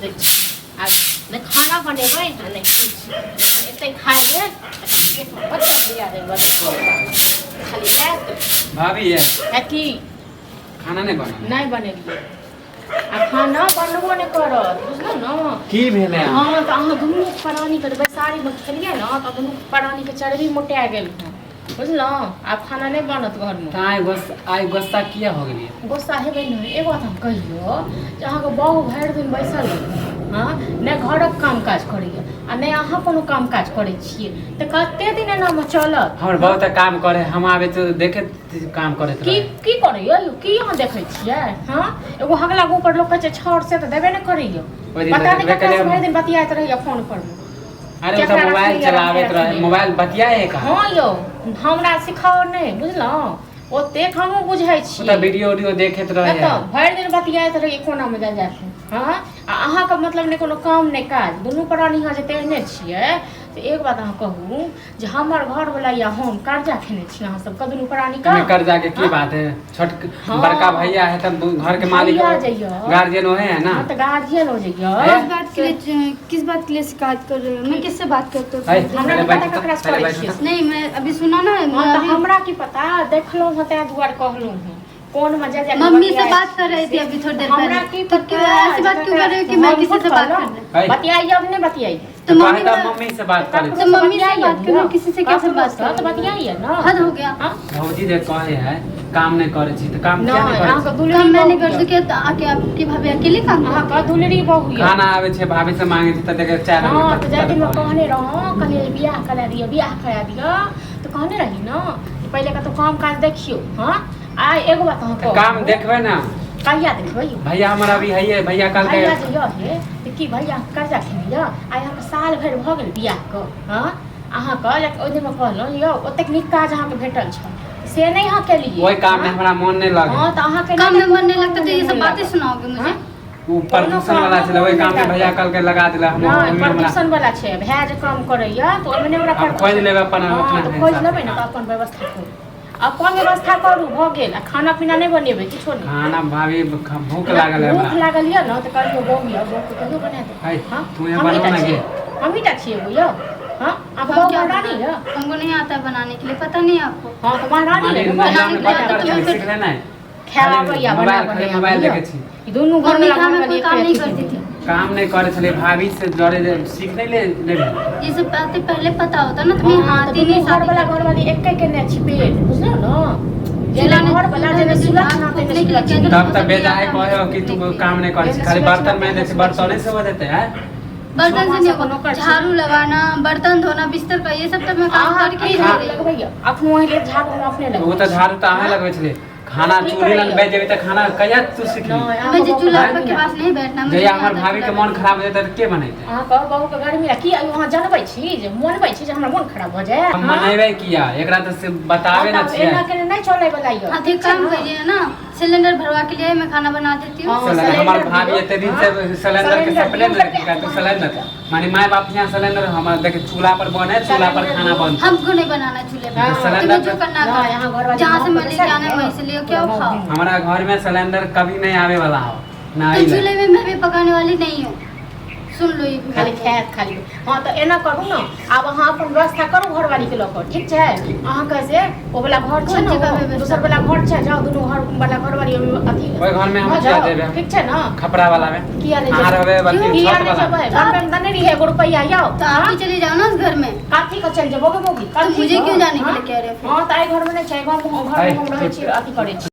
दै छी। आ नहि खाना बनेबै आ नहि किछु, जखन एतै खाय लेल तखन पेटमे बच्चा दिया देबै, खाली आयत। भाभी ये है की? खाना नहि बनल? नहि बनेलियै आ खाना बनबो नहि करत, बुझलहुँ ने? की भेलै? हँ, तऽ अहाँ दुनू प्राणीके बैसारीमे खेलियै ने, तऽ दुनू प्राणीके चर्बी मोटा गेल हँ, बुझलहुँ? आब खाना नहि बनत घरमे। तऽ आइ गुस्सा, आइ गुस्सा किया हो गेलियै? गुस्सा हेबै नहि। एगो बात हम कहियौ जे अहाँके बाबू भरि दिन बैसल रहै हँ, नहि घरक काम काज करैए आ नहि अहाँ कोनो काम काज करै छियै, तऽ कते दिन एनामे चलत? हमर बहुत काम करे, हम आबै तऽ देखे काम करैत की रहे। की करैए यौ? की अहाँ देखै छियै? हँ, एगो हगला गोबर लोक कहै छै छाउर, से तऽ देबे नहि करैए। ओहि दिन पता नहि देखबे ककरा से केलियै। भरि दिन बतियाइत रहैए फोन पर मे। अरे ओ तऽ केकरा मोबाइल रखने चलाबैत रखने रहे, मोबाइल बतियाए का। हँ यौ, हमरा सिखाओ नहि, बुझलहुँ? ओतेक हमहूँ बुझै ओ तऽ छियै। वीडियो उडियो देखैत रहे। कतऽ भरि दिन बतियाइत रहैए कोनामे जा जा कऽ। हँ, आ अहाँके मतलब नहि कोनो काम नहि काज, दुनू प्राणी अहाँ जे तेहने छियै। तऽ एक बात अहाँ कहू जे हमर घरवला या हम कर्जा खेने छी अहाँ सबके दुनू प्राणी के? एहिमे कर्जा के की हाँ? बात है? छोट हाँ। बड़का भैया है तब घर के मालिक, भैया जइयो। गार्जियन वही है ना। हाँ, तऽ गार्जियन हो जइयो। है? किस बात के लिए, किस बात के लिए शिकायत कर रहे हो? मैं किससे बात करते हूँ? है, हमरा पहले की पता बैठू ककरा से तऽ, पहले करै बैठू छियै। तऽ। नहीं, मैं अभी सुना ना। हाँ, मैं तऽ अभी हमरा की पता, देखलहुँ हँ तें दुआरे कहलहुँ हँ, कोन मजा जाके मम्मी से बतियाइ बात कर रही थी छियै। अभी थोड़ी देर हमरा पहले। की तो पता क्यों ऐसी बात क्यों कर रहे हो कि मैं हम किसी से बात कर कहलहुँ। रही? है। बतियाइए अब नहि बतियाइए? तो तो मम्मी कहता मम्मी से बात करे। तो मम्मी से बात करो, किसी से कैसे बात करो? तऽ करो? बतियाइए ना। हद हो गया। हाँ? भौजी जे कहे है काम नहीं करे छी तऽ काम किया नहि नहीं करे अहाँके छी? दुलरी काम मैं बहू नहीं कर यऽ। सके तो आके आपकी भाभी अकेले काम कर? अहाँके दुलरी बहू यऽ। खाना आबै छै, भाभी से मांगे छै तऽ देखे चारि रंग हँ, के तऽ जाहि दिनमे तरकारी। कहने रहौं, कहलियै बियाह करा दिअ, बियाह करा दिअ, तऽ कहने रही ने जे पहिले कतहु काम काज देखियौ। हँ, आ एगो बात अहाँ तऽ कहू। काम देखबै ने। कहिया देखबै यौ? भैया हमर अभी है, भैया कल भैया जे यऽ हे, तऽ की भैया कर्जा खेने यऽ? आइ अहाँके साल भरि भऽ गेल बियाहके। हँ, अहाँके लेकिन ओहि दिनमे कहलहुँ यौ, ओतेक नीक काज अहाँके भेटल छल से नहि अहाँ केलियै। ओहि काम में हँ? हमरा मन नहीं लगे। हँ, तऽ अहाँके काम में नहि मन नहीं लगता तो ये सब मन बातें लागत। सुनाओगे मुझे? हाँ? ओ प्रदूषण वाला छलै, ओहि काम में भैया कल के लगा दिला, हम नहि ओहिमे हमरा प्रदूषण वाला छै, भए जे काम करैया तऽ ओहिमे नहि हमरा हम खोजि लेबै अपन हँ, अपना तऽ खोजि हिसाब लेबै से। ने, तऽ अपन व्यवस्था करू, अपन व्यवस्था करू, भऽ गेल। आ खाना पीना नहि बनेबै, किछो नहि। खाना भाभी, भूख लागल है भूख हमरा। लागल यऽ ने, तऽ कहियो बहू यऽ, बहूके कहियो बना दे। है, हँ, तू यहाँ हमही बनबो टा ना छियै, गे। हमही टा छियै एगो यौ। हँ, अहाँके हम बहू क्या महारानी बनाएं? यऽ। हमको नहीं आता है बनाने के लिए, पता नहीं आपको? हँ, तऽ महारानी माने यऽ ने, महिला बनाने में के लिए बड़ आता तो मैं सीख लेना है। खेलाबैया बना मोबाइल खाली बना मोबाइल यौ। देखै छी। ई दुनू घर मम्मी वाला खाना घर कोई वाली काम एक नहीं अथी करती केने। थी। काम नहीं करे छलै, भाभी से जरे जे सीख नहीं ले लेबही। ये सब बातें पहले पता होता ना तो मैं हँ, तऽ आती दुनू नहीं घर शादी वाला करके। घर वाली एके केने छी पेट, बुझलहुँ ने? जेना सिलाने घर वाला जेना चूल्हा सुलत ना फूकने तेने के लिए सुलत। कहते तब वो तऽ सब नहीं बेजाय आता कहे हो कि हमको तू फूकने के काम नहीं करे छी, खाली बर्तन में दै छै, बर्तने से हो जेतै है। लिए। बर्तन से छओ नहीं मासक होगा। नौकर छी। झाड़ू लगाना, बर्तन धोना, बिस्तर का ये सब तो मैं काम अहाँ करके की ही दे झाड़ू रही हूँ। लगबैया? अखनो अहिले झाड़ू हम अपने ओ लगबै तऽ छी। झाड़ू तऽ अहाँ लगबै छलै, खाना की चूल्ही लग करैया? बैठ जेबै तऽ खाना कहिया तू सिखली? नहि, अहाँके मुझे बहू चूल्हा के के पास नहीं बैठना, मुझे जहिया नहीं हमर आता भाभी के चूल्हा मन खराब हो जेतै तऽ के बनेतै? अहाँके बहूके गर्मी की अहाँ जनबै छी जे मनबै छी जे हमरा मोन खराब भऽ जाय? हम मनेबै किया एकरा तऽ से बताबे ना छियै। एना केने नहि चलै वाला यऽ। हाँ, तो काम करिए ना, सिलेंडर भरवा के लिए मैं खाना बना देती हूँ। हाँ, सिलेंडर हमर सिलेंडर भाभी दियौ। एते दिन से हाँ, सिलेंडर के सिलेंडर सपने दियौ। ने देखी तो सिलेंडर माने my बाप यहाँ सिलेंडर हमर देखे चूल्हा पर बने, चूल्हा पर खाना बनते। हमको नहीं बनाना चूल्हे हाँ, पर, सिलेंडर तुम्हें जो पे- करना ना, यहाँ घर करो, वाली जहाँ से माँ मैं को लेके आना है पैसा वहीं से ले के आओ, खाओ। हमारा घर में सिलेंडर कभी नहीं आवे वाला हो ना। तो आइले। चूल्हे में मैं भी पकाने वाली नहीं हूँ, सुन लो ये भी खाली बात। खायत खाली। हँ, तऽ एना करू ने, आब अहाँ अपन व्यवस्था करू घरवालीके लऽ कऽ, ठीक छै? अहाँके से ओ वाला घर छै कोन ने, जगह ओ व्यवस्था? दोसर वाला घर छै, जाउ दुनू घर वाला घरवाली ओहिमे अथी ओहि घर में हम भऽ किया जाउ, जेबै? ठीक छै ने? खपरा वाला में किया नहि अहाँ जेबै? रहबै अथी किया छत नहि वाला जेबै? बनबै मे तऽ नहि रहियै एगो रुपैआ यौ। तो आप ही चले जाओ ना उस घर में। कथी के चलि जेबो गे मौगी? तो मुझे क्यों जाने के लिए कह रहे हो फिर? हँ, तऽ एहि घरमे नहि छै, एहि घरमे है, हम रहै छी, अथी करै छी।